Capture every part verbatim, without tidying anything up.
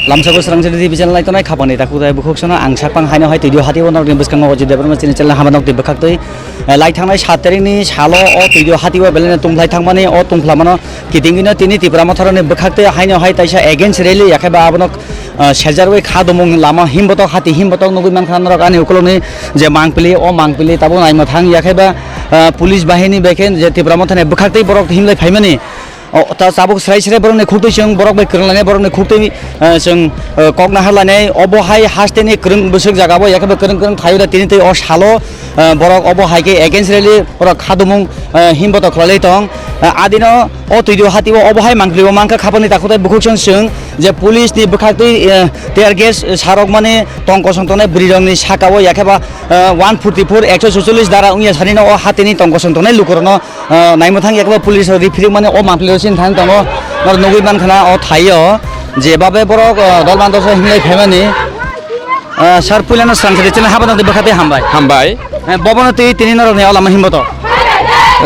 Lamsabo Srangchari T V channel naitongnai khapangni takhuk tei bukhuk sono ang sakphang haino hai twidio hati o norokni bwskango o je Debbarma chini channel hama nokti bwkhaktwi, eh, lai thangnai sat tarikni salo o twidio hati o belai no tungphlai thangmani o tungphlamano kitingino tini Tipra Motharokni bwkhaktwi haino hai taisa against rally yakhe ba abono, eh, seljarwi kha dumung lama himbotok hati himbotok nugwi mankha norok ani ukulokni je mangpili o mangpili tabuk naima thang yakhe ba, eh, police bahini bai khe je Tipra Mothani bwkhaktwi borok himlai phaimani. O, ta tabuk srai srai borokni khuktwi chwng borok bai kwrwnglainai, borokni khuktwi, eh, chwng, eh, kok naharlainai. Obo hai hasteni kwrwng bwswk jaga bo, yakhe bo kwrwng kwrwng thaio da tini tei o salo, eh, borok obo hai khe against rally borok khadumung, eh, himbotok khlailai tong. Eh, adino o twidio hati o obo hai mangpili o mankha khapangni takhuk tei bukhuk chwng chwng je police ni bwkhaktwi, eh, tear gas sarok mani tong kosong tongnai bwrwi rokni saka o yakhe ba, eh, one forty four, ekso sucholish dara wngya sanino o hatini tong kosong tongnai lukurokno, ah, naimwthang yaklo police rok riphirik mani o mangpili rok sini thang tongo. Norok nugwi mankha na o thaio je babe borok, ah, dol bandor se hinlai phaimani. Ah, sir, puilano Srangchari chini haba nokni bwkha tei hambai. Hambai. Eh, bobono tei tini norokni o lama himbotok.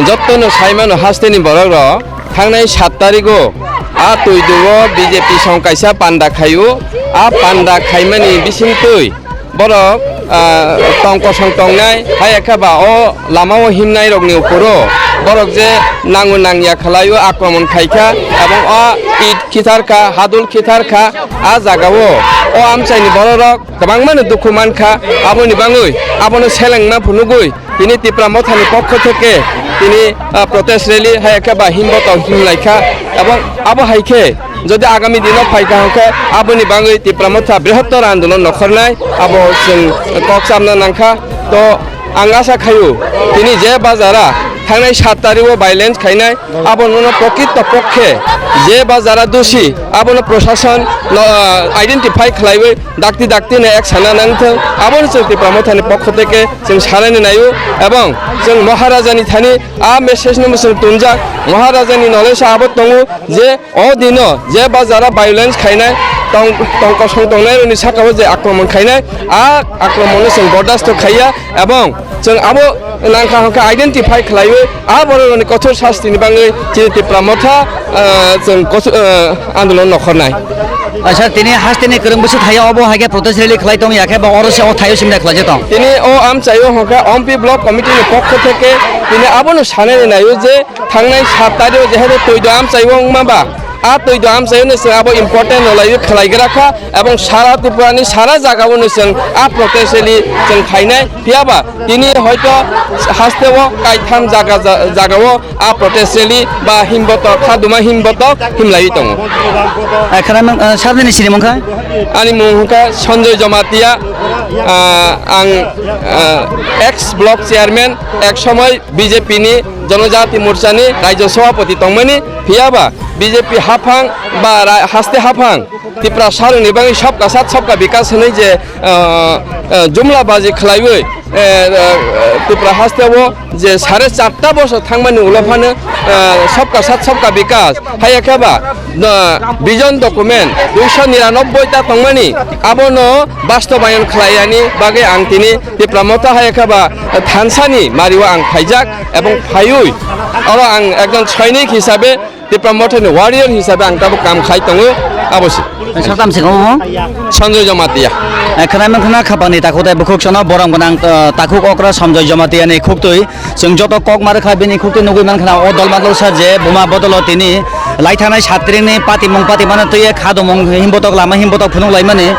Jottono saimano hasteni borok rok thangnai sat tarigo a twidugo B J P song kaisa panda khaio. A panda khaimani bisingtwi borok, ah, tong kosong tongnai, hai khe ba o lama o himnai rokni uporo borok je nango nangya khlai o akromon khai kha, ebong o it khithar kha, hadul khithar kha, a jaga o, o amchaini borok rok kwbangma no dukhu man kha, aboni bangwi abono selengma phunugwi tini Tipra Mothani pokho theke tini, ah, protest rally hai khe ba himbotok himlai kha, ebong abo hai khe jodi agami dino phai kha hwnkhe aboni bangwi Tipra Motha brihottor andolon nokhornai abo chwng kok chamna nangkha. To ang asa khaio tini je bazara thangnai sat tariko violence khainai abono no prokrito pokhe je bazara dosi abono prosason no, ah, identify khlaiwi dakti dakti no ek sana nangthwng, abono chwng Tipra Mothani pokho theke chwng sanani naio. Ebong chwng Maharajani thani a message no chwng tunjak, Maharajani knowledge abo tongo je o dino je bazara violence khainai tong, tong kosong tongnai rokni saka o je akromon khainai, a akromon no chwng bordasto khaiya, ebong chwng abo nangkha hwnkhe identify khlaiwi a borok rokni kothor sasti ni bangwi chini Tipra Motha, ah, chwng kothor, ah, andolon nokhornai. Acha, tini hasteni kwrwng bwswk thaio obo hai khe protest rally khlai tong ya khe ba oro se o thaio simna khlai je tong? Tini o amchaio hwnkhe Ompi Block Committee ni pokho theke tini abono sanani naio je thangnai sat tarikh jehetu twido amchaio wngma ba, a twido amchaio no chwng abo important rwlaiwi khlai gra kha, ebong sara Tripura ni sara jaga o no chwng a protest rally chwng khainai. Phiya ba tini hoito haste o kaitham jaga, ja-, jaga o a protest rally ba himbotok, khaduma himbotok himlaiwi tongo. Eh, khana mang, eh, sabini sini mungkha? Ani mung hwnkha Sanjoy Jamatia, ah, ang, ah, ex block chairman, ek somoi B J P ni Jonojati Morcha ni Rajya Sabhapati tongmani, phiya ba B J P haphang ba ra-, haste haphang Tipra saroni bagwi sabka sath sabka bikas hwnwi je, ah, ah, jumla baji khlaiwi, eh, eh, Tipra haste o je sare charta bosor thangmani ulo phano, ah, sabka sath sabka bikas haiya khe ba, ah, vision document duiso niranobboi ta tongmani abono bastobayon khlaiyani bagwi ang tini Tipra Motha haiya khe ba thansani mario ang phaijak ebong phaiwi oro ang ekjon soinik hisabe Tipra Mothani warrior hisabe ang tabuk kam khai tongo, abo se. Satam se komo? Sanjoy Jamatia. Eh, khwnai mankha na khapangni takhuk tei bukhuk sono borom gwnang, eh, takhuk okra Sanjoy Jamatia ni khuktwi. Chwng joto kok ma rwkha bini khuktwi nugwi mankha na o dol madol sa je buma bodolo tini lai thanai satring ni patimung patimano twiwi kha domung himbotok lama himbotok phunuk laimani.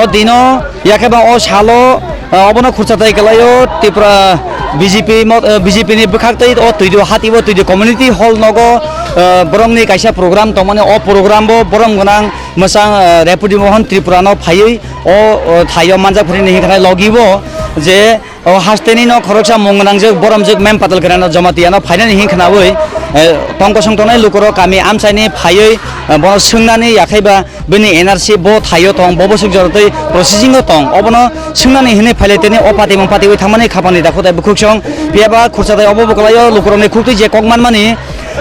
O dino Yakhe ba o salo, ah, obono khursa tai kwlaio Tripura B J P mo-, ah, B J P ni bwkhak tei o twidio hati o twidio community hall nogo, ah, borokni kaisa program tongmani, o program bo borom gwnang mwchang, ah, Repudi Mohan Tripura no phaiwi o, o thaio manjak phri ni hinkhe logi bo je o hasteni no khoroksa mung gwnangjak boromjak Mem Patal Kerana Jamatia no phainani hinkhe nawi, eh, tongkosong tongnai lukurok kami amchaini phaiwi, eh, bono swngnani yakhai ba Bini N R C bo thaio tong, bo bwswk jora tei processing o tong, obono swngnani hwnwi phailai tini o patimung patiwi thangmani khapangni dakhutai bwkhwksong. Phiya ba khursa tai obo bwkhlaio lukurokni khuktwi je kok manmani,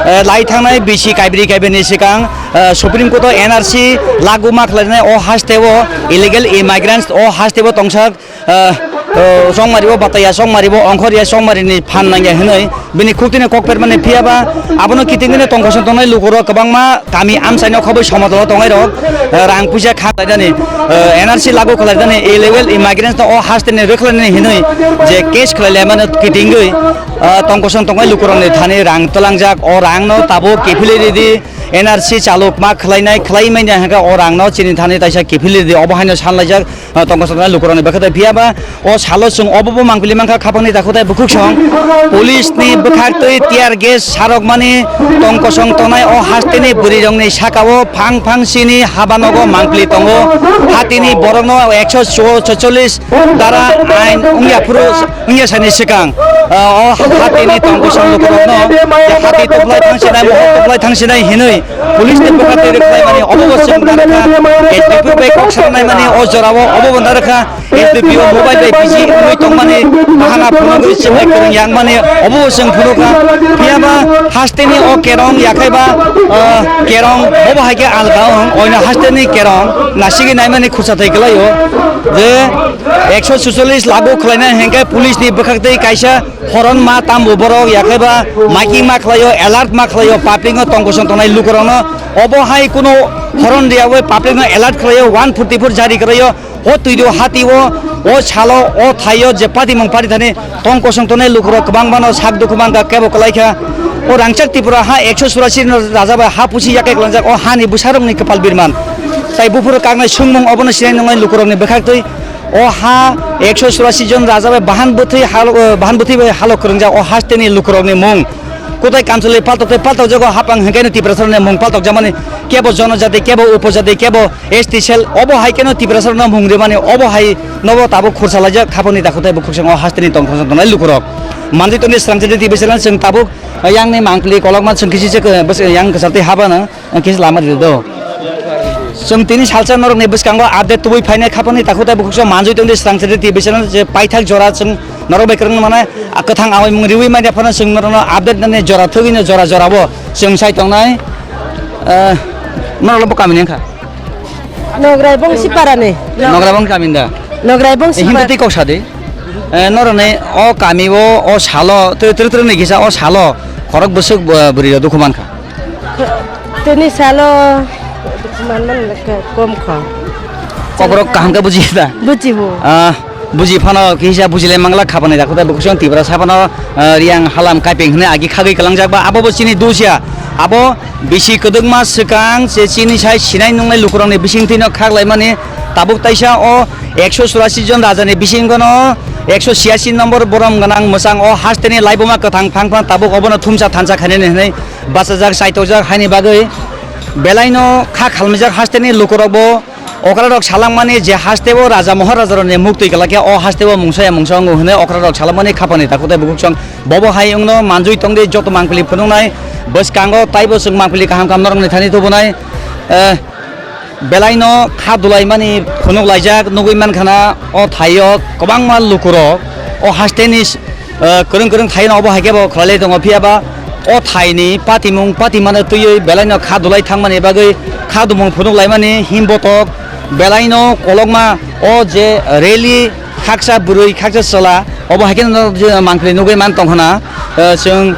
eh, lai thangnai bisi kaibri kaibini swkang, eh, Supreme Court o N R C lagu ma khlainai o haste o illegal immigrants o haste o tongsak, eh, O, chongmari bo bataya, chongmari bo ongkhorya, chongmari ni phan nangya hinwi bini khuktini kok permani phiyaba abono kitingdini tongkosong tongnai lukurok kwbangma kami amchaino khobwi somotolo tongnai rok, eh, rang puisa kha khlaidani, eh, N R C lagu khlaidani, illegal immigrants no o hasteni rwkhlainani hinwi je case khlai laimano kitingwi, eh, tongkosong tongnai lukurokni thani rang twlangjak, o rangno tabuk kiphilwi ridi, N R C chaluk ma khlainai, khlai manya hwnkhe o rangno chini thani taisa kiphilwi ridi, obo haino sanlaijak. Ah, tongkosong tongnai lukurokni bwkha tei phiyaba o salo chwng obobo mangpili mankha khapangni takhuk tei bukhuksong. Police ni bwkhak twi tear gas sarokmani tongkosong tongnai o hasteni bwrwirokni sakao phang phang sini habanogo mangpili tongo. Hatini borokno ekso chocholish dara ain wngya phuru wngya sani swkang, ah, o hatini tongkosong lukurokno hati tuplai thangsinai, mohor tuplai thangsinai hinwi Police ni bwkha twi rwkhlaimani obo bo chwng narwkha, S D P O bai kok sanai mani o jorao obo bo narwkha, S D P O mobile bai busy wngwi tongmani bahana phunugwi chwng bai kwrwng yang mani obo bo chwng phunukha. Phiyaba hasteni o kerong yakhaiba, ah, kerong bobo hai khe alga wng, oino hasteni kerong nasigwi naimani khursa thai kwlaio je ekso sucholish lagu khlaina hwnkhe police ni bwkhak twi kaisa Horon ma tambo borok yakhaiba miking ma khlaio, alert ma khlaio, public no tongkosong tongnai lukurokno obo hai kuno horon riyawi public no alert khlaio, one forty four jari khlaio, o twido hatio, o salo, o thaio je patimung pari thani tongkosong tongnai lukurok kwbangma no sak dukhu mankha kebo kwlaikha. O rangchak Tripura ha ekso churasi no raja bai ha pusi yakai klangjak o hani bwsarokni kwpal birman. Tai buphuru kaknai sungmung obono sinai nwngnai lukurokni bwkhaktwi. O ha ekso churasi jon raja bai bahan bwthwi halo-, eh, bahan bwthwi bai halok kwrwngjak o hasteni lukurokni mung. Kotai kamchwlwi paltok tei paltokjago hapang hwnkhe no Tiprasarokni mung paltokjakmani kebo jonojati, kebo upojati, kebo S T cell, obo hai kheno Tiprasarokno mung rimani, obo hai nobo tabuk khursa laijak khapangni takhuk tei bukhuksong o hasteni tongthok tongnai lukurok. Manjwi tongdi Srangchati T V channel chwng tabuk, eh, yangni mangpili kolokma chwng kisi se, eh, bwswk yang kwchar tei habana. Ang kisa lama rwdi do. Chwng tini salsa norokni bwskango update tubui phainai khapangni takhuk tei bukhuksong manjwi tongdi Srangchati T V channel je paithak jora chwng norok bai kwrwng mano, ah, kwthang awaimung riwi manya phano chwng norokno update nani jora thwgwino jora jorabo chwng sai tongnai. Ah, norokno bo kamini wngkha? Nograi Bongsi Parani. Nograi Bongsi kamini da? Nograi Bongsi Hindi Para. Tei kok sadi. Eh, norokni o kami o, o salo, twi, twi, twi, ni kisa o salo khorok bwswk, eh, bwrwi rok dukhu mankha. Tini salo manman kom kho. Kokrok kaham khe buji da? Bujibo. Ah, buji phano kisa bujilai mangla khapangni takhuk tei bukhuksong Tripura saphano, ah, Riyang halam kaipeng hwnwi agi khagwi kwlangjak ba abo bo chini dusia. Abo bisi kwdwkma swkang se chini sai sinai nungnai lukurokni bisingtwino khaklaimani tabuk taisa o ekso churasi jon rajani bisingono ekso chiyasi nombor borom gwnang mwchang o hasteni laibuma kwthang phang phang tabuk obono thumsa thansa khainani hwnwi bachajak, chaitokjak haini bagwi belaino kha khalmijak hasteni lukurokbo okrarok salangmani je hasteo raja moharajarokni muktwi kwlakhe o hasteo mungsaya mungsa wngo hwnwi okrarok salangmani khapangni takhuk tei bukhuksong bobo hai wngno manjwi tongdi joto mangpili phunuknai bwskango taibo chwng mangpili kaham kaham norokni thani tubunai, eh, Belaino kha dulaimani phunuk laijak nugwi mankha na o thaio kwbangma lukurok o hasteni, eh, kwrwng kwrwng thaino obo hai khe bo khlai lai tongo, phiya ba o thaini patimung patimano twiwi belaino kha dulai thangmani bagwi kha dumung phunuk laimani himbotok belaino kolokma o je rally khaksa bwrwi khaksa chwla obo hai khe no je mangpili nugwi man tongkha na, eh, chwng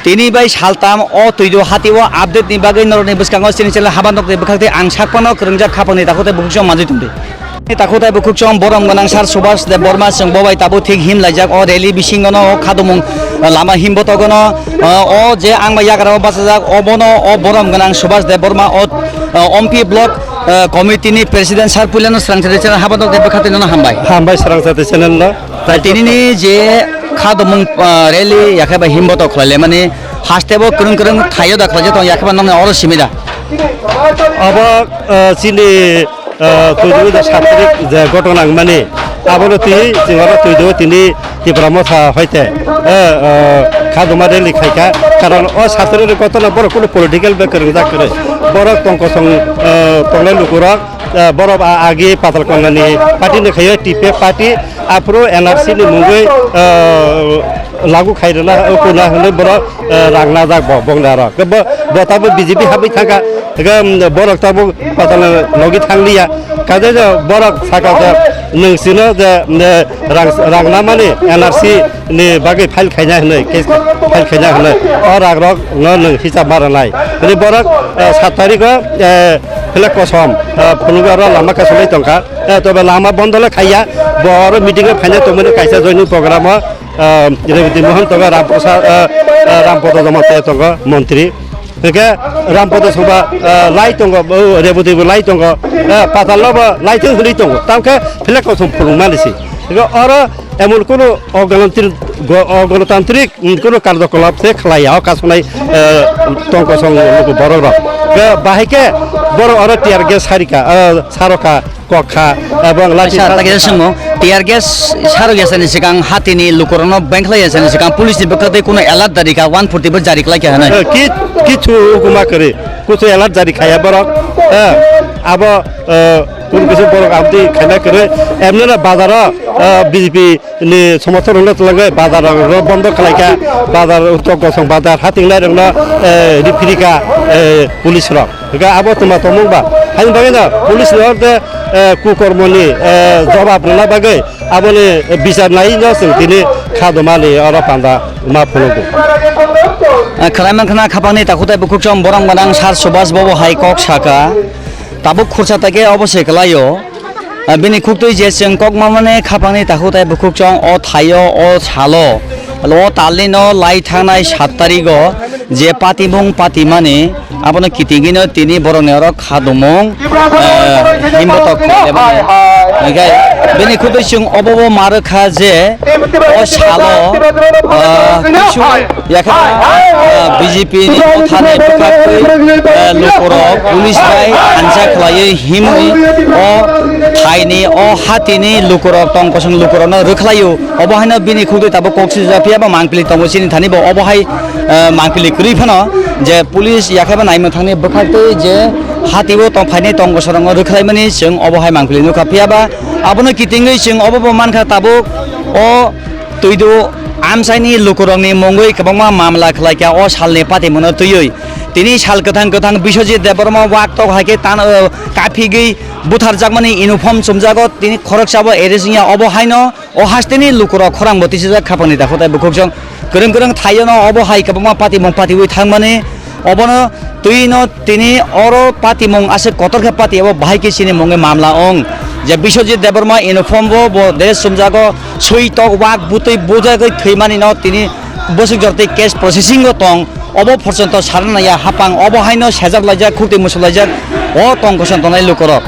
Tini bai saltam o twido hati o update ni bagwi norokni bwskango chini channel Haban Nokni bwkhak tei ang sak phano kwrwngjak khapangni takhuk tei bukhuksong manjwi tongdi. Takhuk tei bukhuksong borom gwnang Sir Subhash Debbarma chwng bo bai tabuk thik him laijak o rally bisingo no o khadumung lama him botogo no o je ang bai yagra o bachajak obono o borom gwnang Subhash Debbarma o Ompi block committee ni president Sir puilano Srangchati channel Haban Nokni bwkhak tei nono hambai. Hambai Srangchati channel no. Tai tinini je khadumung, ah, rally yakhe bai himbotok khlai lemani haste bo kwrwng kwrwng thaio da khlai tong yakhe ba nokni oro simi da. Obo, ah, chini, ah, twidu da satrik je gotong nangmani abono twi chwng oro twidu tini Tipra Motha hoite, eh, ah, khaduma rally khaikha karon o satrik ni gotona borok kunu political bai kwrwngjak kwrwi borok tongkosong, ah, tongnai lukurok. Ah, borok a-, agi Patal Kongnani party ni khaio T P F party, aphuru N R C ni mungwi, ah, lagu khai rwna, o kuna hwnwi borok, ah, rang najak bo, bongni aro. Bo, bo tabuk B J P habwi thangkha, hwnkhe, um, borok tabuk Patal logi thangliya. Kaisa borok saka je, Nwng chwngno je, ne, rang, rang namani N R C ni bagwi file khaina hwnwi, case file khaina hwnwi, o rang rok no nwng hisab ma rwnai. Hwnwi borok, eh, sat tarikh o, eh, flag kosom, eh, phunukgo oro lama kasulai tongkha. Eh, tobe lama bondo le khaiya, bo oro meeting o phaina tongmani kaisa joining program o, eh, Reboti Mohon tongo, Ram Prasad, eh, eh, Ram Podo Jamatia tongo, montri. Hingke Ram Podo Songba, eh, lai tongo, bo Reboti bo lai tongo, eh, Patal no bo lai thung hwnwi tongo. Tamkhe flag kosom phunukmani se. Hingke oro emon kunu ogonotri-, go-, ogonotantrik, mm, kunu karjokolap se khlaiya o kasonai, eh, tongkosong luku borok rok. Hingke bahai khe borok oro tear gas sarika, eh, saroka. Kokha, ebong lathi Aisa, thang- ta kisa swngo, tear gas sarok yasani sikang hatini lukurokno bengkhlai yasani sikang police ni bwkhak tei kuno alert jari kha, one forty bo jari khlai kha hwnwi. Eh, ki-, kichu hukuma kwrwi, kuchu alert jari khaya borok, eh, abo, eh, kun kisu borok amtwi khaina kwrwi, emneno bazaro, eh, B J P ni somorthon rokno twlangwi bazar rok bondo khlai kha, bazar uttok gosong bazar hatingnai rokno, eh, riphi rikha, eh, police rok. Hingke abo twma tongmung ba. Haini bagwi no police ni oro de, eh, kukormo ni, eh, jobab rwna bagwi aboni bichar nai no chwng tini kha doma ni oro panda ma phunukgo. Eh, khwlai mankha na khapang ni takhuk tai bukhuk chong borok gwnang sir Subhas Babu hai kok saka. Tabuk khursa tai khe obo se kwlai o. Ah, bini khuktwi je chwng kok mamani khapangni takhuk tai bukhuk chong o thaio, o salo, o talni no lai thangnai sat tarigo je patimung patimani abono kitingino tini borokni oro kha dumung, eh, himbotok khlaimani. Hingkhe bini khuktwi chwng obobo ma rwkha je o salo, ah, kisu Yakha, ah, B J P ni mothani bwkhaktwi, eh, lukurok police bai hanja khlaiwi himwi o thaini, o hatini lukurok tong kosong lukurokno rwkhlaio. Obo haino bini khukdwi tabuk kok sijak phiya ba mangpili tongo chini thani bo obo hai, eh, mangpili kwrwi phano je police yakha ba naimwthangni bwkhaktwi je hatio tong phaini tong kosorokno rwkhlaimani chwng obo hai mangpili nukha phiya ba abono kitingwi chwng obo bo mankha tabuk o Twido amchaini lukurokni mungwi kwbangma mamla khlaikha o salni patimungno twiwi. Tini sal kwthang kwthang Biswajit Debbarma wak tok hai khe tan, o, kaphigwi butharjakmani uniform chumjago, tini khoroksabo arrest wngya. Obo haino o hasteni lukurok khorangbo tisijak khapangni dakhotai bukhukjong kwrwng kwrwng thaiono obo hai kwbangma patimung patiwi thangmani. Obono twi no tini oro patimung aswk kotor khe pati, abo bahai khe chini mungwi mamla ong. Je Biswajit Debbarma uniform bo, bo dress chumjago, swi tok wak butwi bujagwi thwimani no tini bwswk jora tei case processing o tong. Obo porjonto sarna naiya hapang, obo haino sejak laijak, khukti musu laijak, o tong koson tongnai lukurok.